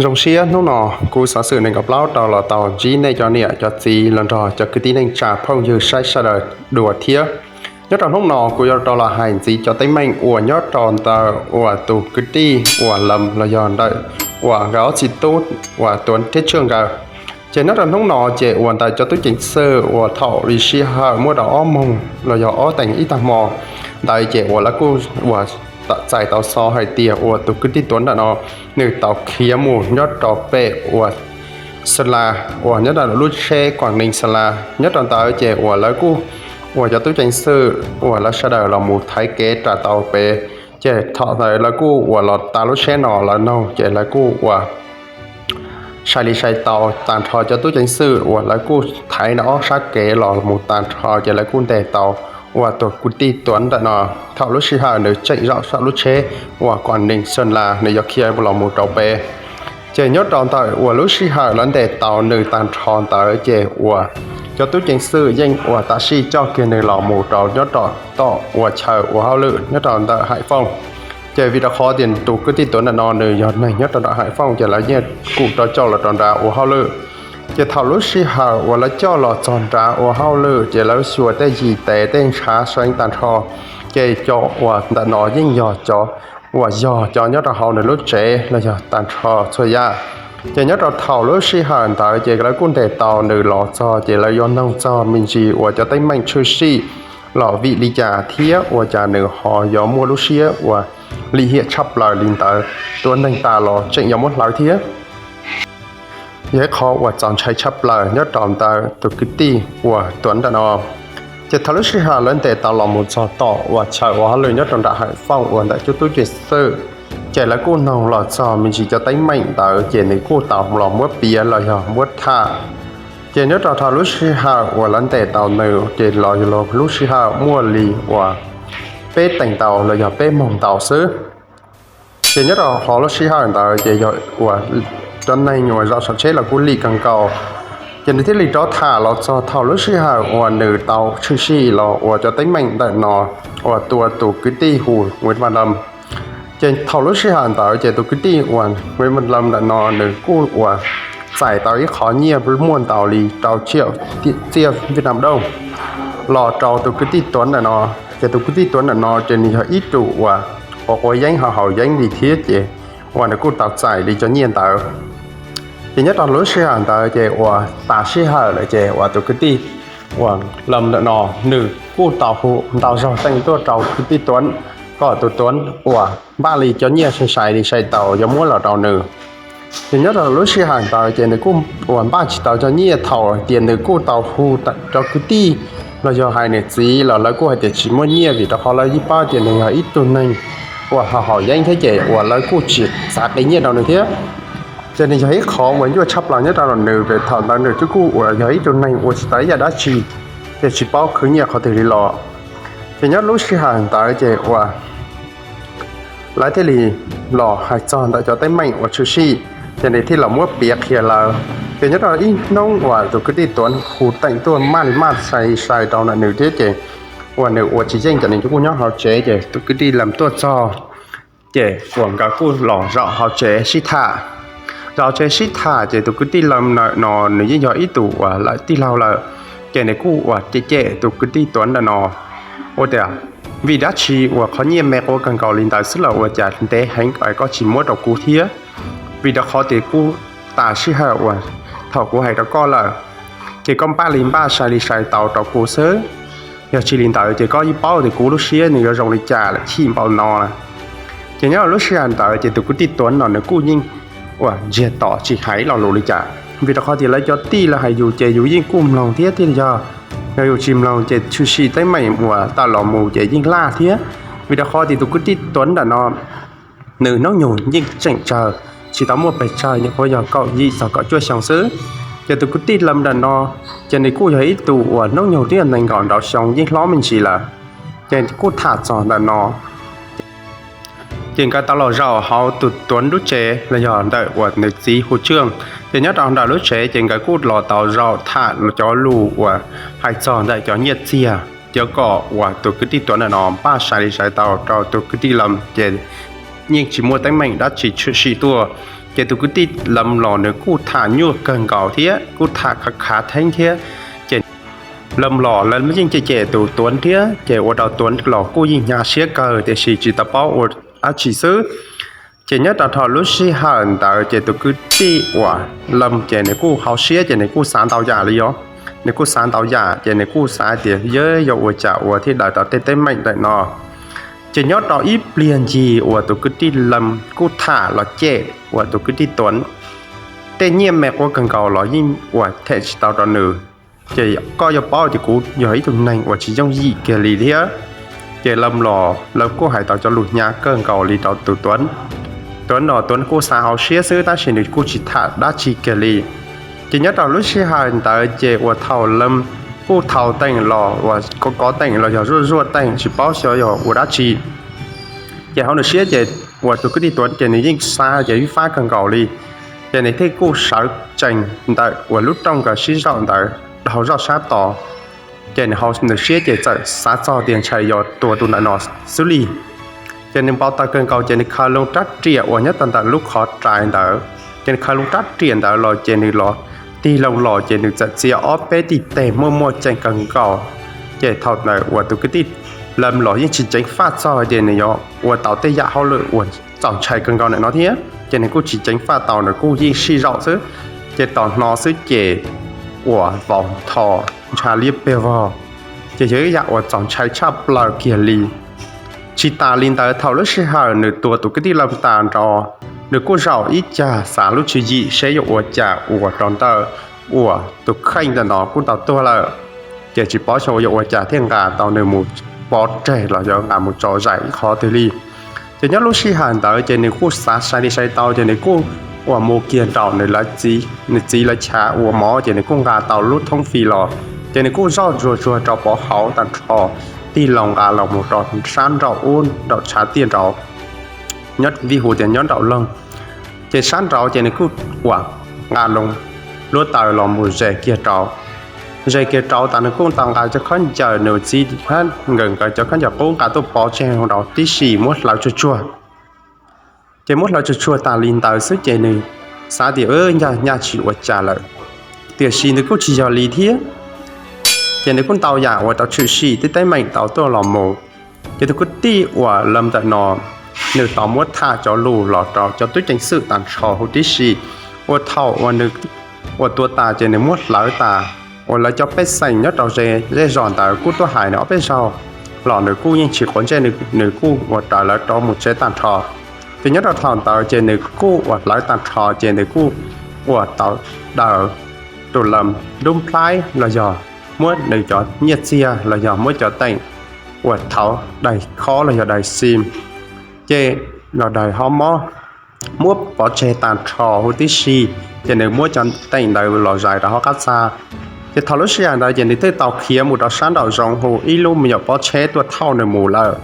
Zoo siab hnub no kuv xov xwm nees nkaum plaub rau los tau ntsib nej cov niam cov txiv los nrog cov kwv tij neej tsa phooj ywg saib sawv daws dua thiab. Nyob rau hnub no kuv yuav rau los hais ntxiv cov teeb meem uas nyob rau ntawm uas tus kwv tij uas Lam los yog ntawm uas nkawd ob txiv tub uas Tuav thiab Tswj nkawd. Ces nyob rau hnub no ces uas ntawm cov tub ceev xwm uas thaum lub sij hawm muaj rau ob moos los yog ob teev ib tag hmo ntawd ces uas lawv kuj uas txais tau xov hais tias uas tus kwv tij Tuav ntawm no nws tau khiav mus nyob rau pem uas Sa La, uas nyob rau lub tsheb Quảng Ninh Sa La. Nyob rau ntawd ces uas lawv kuj uas cov tub ceev xwm uas lawv sawv daws los mus thaiv kev ras tau pem. Ces thaum ntawd lawv kuj uas los tas lub tsheb no lawv noog ces lawv kuj uas sai li sai tau tag nrho cov tub ceev xwm uas lawv kuj thaiv no ob sab kev los mus tag nrho ces lawv kuj ntes tau uas tus kwv tij Tuav ntawm no thaum lub sij hawm nws tseem zaum saum lub tsheb uas Quảng Ninh Sa La nws yuav khiav los mus rau pem. Ces nyob rau ntawm uas lub sij hawm lawv ntes tau nws tag nrho ntawd ces uas cov tub ceev xwm yeej uas tam sim coj kiag nws los mus rau nyob rau tom uas chaw ua hauj lwm nyob rau ntawm Haiv Fooj. Ces vim rau qhov tias tus kwv tij Tuav ntawm no nws yog neeg nyob rau nram Haiv Fooj ces lawv yeej kuj rov coj los rau nrad ua hauj lwm. Ces thaum lub sij hawm uas lawv coj los txog nrad ua hauj lwm ces lawv xyuas tej yim tes tej ntshav seev tag nrho, ces cov uas ntawm no yeej yog cov uas yog cov nyob rau hauv nws lub tsev los yog tag nrho txhua yam. Ces nyob rau thaum lub sij hawm ntawd ces lawv kuj ntes tau nws los txog ces lawv yuav noog txog me ntsis uas cov teeb meem tshwm sim los vim li cas thiab ua cas nws ho yuav muaj lub siab uas lim hiam tshaj plaws li ntawd, tua neeg tas los tseem yuav muab hlawv thiab. Yog ib qhov uas txaus ntshai tshaj plaws nyob rau ntawm tus kwv tij uas Tuav ntawm no. Ces thaum lub sij hawm lawv ntes tau los mus txog tom uas chaw ua hauj lwm nyob rau nram Haiv Fooj uas ntawm cov tub ceev xwm, ces lawv kuj noog los txog me ntsis cov teeb meem ntawd ces nws kuj tau los muab piav los yog muab tham. Ces nyob rau thaum lub sij hawm uas lawv ntes tau nws ces los lub sij hawm muaj li uas peb teev ntau los yog peb moos ntau xwb. Ces nyob rau qhov lub sij hawm ntawd ces yog uas cov neeg uas zaum saum tsheb los kuj lim kawg nkaus. Ces nws thiaj li rov tham los txog thaum lub sij hawm uas nws tau tshwm sim los uas cov teeb meem ntawm no uas tua tus kwv tij hu Nguyễn Văn Lâm. Ces thaum lub sij hawm ntawd ces tus kwv tij uas Nguyễn Văn Lâm ntawm no nws kuj uas txais tau ib qho nyiaj muaj ntau li rau tsiaj Việt Nam đồng los rau tus kwv tij Tuav ntawm no. Ces tus kwv tij Tuav ntawm no ces nws yog ib tug uas quav quav yeeb haus haus yeeb li thiab ces uas nws kuj tau txais li cov nyiaj ntawd. Ces nyob rau lub sij hawm ntawd ces uas tas sij hawm lawm ces uas tus kwv tij uas Lâm ntawm no nws kuj tau hu ntau zaug teej tuaj rau kwv tij Tuav kom tus Tuav uas npaj li cov nyiaj sai sai li sai tau yuav muab los rau nws. Ces nyob rau lub sij hawm ntawd ces nws kuj uas npaj tsis tau cov nyiaj thaum tias nws kuj tau hu rau kwv tij los yog hais nws txiv los lawv kuj hais tias tsis muaj nyiaj vim rau qhov lawv yeej paub tias nws yog ib tug neeg uas haus haus yeeb thiab ces uas lawv kuj tsis xav qi nyiaj rau nws thiab. Ces nws yog ib qhov uas nyuaj tshaj plaws nyob rau nws vim thaum ntawd nws kuj uas yog ib tug neeg ua tsis tau ib yam dab tsi, ces tsis paub khwv nyiaj qhov twg li los. Ces nyob lub sij hawm ntawd ces uas lawv thiaj li los hais txog ntawm cov teeb meem uas tshwm sim, ces nws thiaj los muab piav qhia lawv. Ces nyob rau ib hnub uas tus kwv tij Tuav hu teej tuaj maj li maj sai sai rau ntawm nws thiab ces uas nws ua tsis yeej ces nws kuj nyob hauv tsev ces tus kwv tij Lâm tuaj txog, ces uas nkawd kuj los zaum hauv tsev sib tham. Zaum hauv tsev sib tham ces tus kwv tij Lâm ntawm no nws yeej yog ib tug uas lawm tij laug lawm, ces nws kuj uas cem cem tus kwv tij Tuav ntawm no ua tias vim dab tsi uas qhov nyiaj me quav kawg nkaus li ntawd xwb los ua cas ntev heev es koj tsis muab rau kuv thiab. Vim rau qhov tias kuj tas sij hawm uas thaum kuv hais rau koj lawm, ces koj npaj li npaj sai li sai tau rau kuv xwb. Yog tsis li ntawd ces koj yeej paub tias kuv lub siab nws yuav zoo li cas lawm chim npaum no lawm. Ces nyob lub sij hawm ntawd ces tus kwv tij Tuav no nws kuj yeej uas ntsiag to tsis hais lo lus li cas, vim rau qhov tias lawv cov tij lawv hais yus ces yus yeej kuj mloog thiab thiaj li yog. Yog yus tsis mloog ces tshwm sim teeb meem uas tawm los mus ces yeej laj thiab. Vim rau qhov tias tus kwv tij Tuav ntawm no nws hnub nyoog yeej tseem tsawg, tsis tau muaj pes tsawg, nyuam qhuav yog kaum yim txog kaum cuaj xyoo xwb. Ces tus kwv tij Lâm ntawm no ces nws kuj yog ib tug uas hnub nyoog twb yog nees nkaum ntau xyoo yeej hlob me ntsis lawm. Ces kuj tham txog ntawm no, ces nkawd tau los zaum hauv tus Tuav lub tsev los yog ntawm uas nws txiv hu Tswj. Ces nyob rau ntawm lub tsev ces nkawd kuj los tau zaum tham cov lus uas hais txog ntawm cov nyiaj txiag, cov kom uas tus kwv tij Tuav ntawm no npaj sai li sai tau rau tus kwv tij Lâm ces yeej tsis muaj teeb meem dab tsi tshwm sim tuaj. Ces tus kwv tij Lom los nws kuj tham nyuaj kawg nkaus thiab kuj tham khav khav theeb thiab. Ces Lom los lawv yeej cem cem tus Tuav thiab, ces ua rau Tuav los kuj yeej hnyav siab kawg tiam sis tsis tau paub ua dab tsi xwb. Ces nyob rau thaum lub sij hawm ntawd ces tus kwv tij uas Lom ces nws kuj hauv siab ces nws kuj xav ntau yam li os. Nws kuj xav ntau yam ces nws kuj xav tias yog ua cas uas thiaj daws tau tej teeb meem ntawm no. Ces nyob rau ib pliag ncig uas tus kwv tij Lom kuj tham los cem uas tus kwv tij Tuav tej nyiaj me quab kawg nkaus los yeej uas them tsis tau rau nws. Ces koj yuav paub tias kuv yog ib tug neeg uas tsis yooj yim kiag li thiab. Ces Lom los lawv kuj hais tau cov lus hnyav kawg nkaus li rau tus Tuav. Tuav los Tuav kuj xav hauv siab xwb tab sis nws kuj tsis tham dab tsi kiag li. Ces nyob rau lub sij hawm ntawd ces uas thaum Lom kuj thau teem los uas kov kov teem los yog zuaj zuaj teem tsis paub xyov yog ua dab tsi. Ces hauv nws siab ces uas tus kwv tij Tuav ces nws yeej xav ces ib fab kawg nkaus li. Ces nws thiaj kuj sawv tsees ntawm uas lub rooj nkawd sib zaum ntawd dhau zoj sab tod. Ces nws hauv nws siab ces txawm xav txog tias ntshai yog tua tus ntawm no xwb li. Ces nws npau taws kawg nkaus ces nws khaws loo rab riam uas nyob tau ntawm lub qhov rais ntawd. Ces nws khaws loo rab riam ntawd los ces nws los tig loo los ces nws txawm txiav ob peb tib teg muaj muaj ceem kawg nkaus. Ces thaum ntawd uas tus kwv tij Lom los yeej tsis ceev faj txog ces nws yuav ua tau tej yam hauj lwm uas txaus ntshai kawg nkaus ntawm no thiab ces nws kuj tsis ceev faj tau, nws kuj yeej sij zaum xwb. Ces tom no xwb ces uas vau ntho ntsha liab peg vog, ces yog ib yam uas txaus ntshai tshaj plaws kiag li. Tsis tas li ntawd thaum lub sij hawm nws tua tus kwv tij Lom tas nrho, nws kuj zaum ib cag xav lub tswv yim seb yuav ua cas ua rau ntawm uas tus kheej ntawm no kuj tau tuag lawm. Ces tsis paub xyov yuav ua cas thiaj nqa tau nws mus pov tseg los yog nqa mus tso zais ib qhov twg li. Ces nyob lub sij hawm ntawd ces nws kuj xav sai li sai tau ces nws kuj uas mus kiag nraum nws txiv lawv chav ua mov ces nws kuj nqa tau lub thoob fis los. Ces nws kuj zoj zuag zuag rau pov hauv tag nrho, tig loo nqa los mus rau sab nraum ub nraum tshav tiaj nraud, nyob vij hu tias nyob nraum loog. Ces sab nraud ces nws kuj uas nqa loo luab taws los mus zes kiag rau, zes kiag rau tas nws kuj tau nqa cov khaub ncaws nws txiv hab nkawd nkawd cov khaub ncaws qub nqa tuaj pov tseg rau tib si muab hlawv tsuag tsuag. Ces muab hlawv tsuag tsuag tas li ntawd xwb ces nws xav tias ncaj nyaj tsis ua cas lawm, tiam sis nws kuj tsis yog li thiab. Ces nws kuj ntau yam uas tau tshwm sim tej teeb meem tau tuaj los mus. Ces tus kwv tij uas Lom ntawm no, nws tau muab tham cov lus los rau cov tub ceev xwm tag nrho huv tib si, ua thaum uas nws uas tua tas ces nws muab hlawv tas, uas lawv cov pej xeem nyob rau ze zej zos ntawd kuj tuaj hais nws ob peb zaug los nws kuj yeej tsis quav ntsej, nws kuj uas raws lawv rov mus tsev tag nrho. Ces nyob rau thaum ntawd ces nws kuj uas hlawv tag nrho ces nws kuj uas tau daws tus Lom lub nplhaib los yog muab nws cov nyiaj txiag los yog muab cov teem uas thaud daig khob los yog daig xim, ces los daig hov mob, muab pov tseg tag nrho huv tib si. Ces nws muab cov teem ntawd los zais rau hauv qab txaj. Ces thaum lub sij hawm ntawd ces nws twb tau khiav mus rau sab nraum zoov hu ib lub me nyuam pob tsheb tuaj thauj nws mus lawm.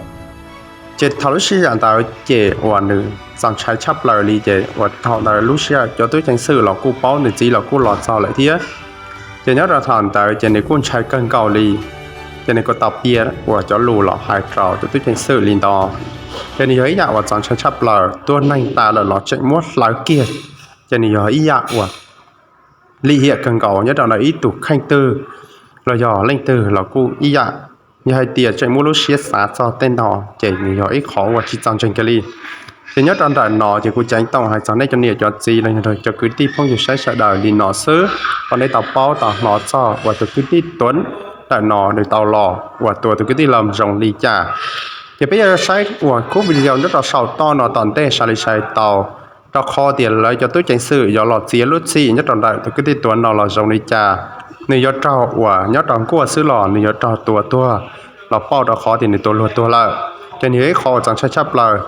Ces thaum lub sij hawm ntawd ces uas nws txaus ntshai tshaj plaws li ces uas thaum ntawd lub sij hawm cov tub ceev xwm los kuj paub, nws txiv los kuj los txog lawm thiab. Ces nyob rau thaum ntawd ces nws kuj ntshai kawg nkaus li. Ces nws kuj tau piav uas cov lus los hais rau cov tub ceev xwm li ntawd. Ces nws yog ib yam uas txaus ntshai tshaj plaws, tua neeg tas lawm los tseem muab hlawv kiag. Ces nws yog ib yam uas lim hiam kawg nkaus nyob rau ntawm ib tug kheej twg los yog leej twg los kuj ib yam. Yog hais tias tseem muaj lub siab xav txog tej no ces nws yog ib qhov uas tsis txaus ntseeg kiag li. Ces nyob rau ntawm no ces kuv ceev toom hais txog nej cov niam cov txiv los yog cov kwv tij phooj ywg saib sawv daws li no xwb, kom nej tau paub tau hnov txog uas tus kwv tij Tuav ntawm no nws tau los uas tua tus kwv tij Lom zoo li cas. Ces peb yuav saib uas kuv video nyob rau saum toj no tom ntej sai li sai tau, rau qhov tias lawv cov tub ceev xwm yuav los txiav lub txim nyob rau ntawm tus kwv tij Tuav no los zoo li cas. Nws yuav raug uas nyob rau nkuaj xwb los nws yuav raug tua tuag los pauj, rau qhov tias nws tua luag tuag lawm. Ces nws yog ib qhov uas txaus ntshai tshaj plaws.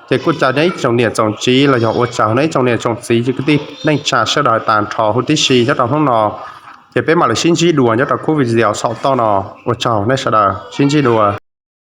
Ces kuj caw nej ib tsoom niam tsoom txiv los yog ua tsaug nej ib tsoom niam tsoom txiv kwv tij neej tsa sawv daws tag nrho huv tib si nyob rau hnub no. Ces peb mam li sib ntsib dua nyob rau kuv video saum toj no. Ua tsaug nej sawv daws, sib ntsib dua.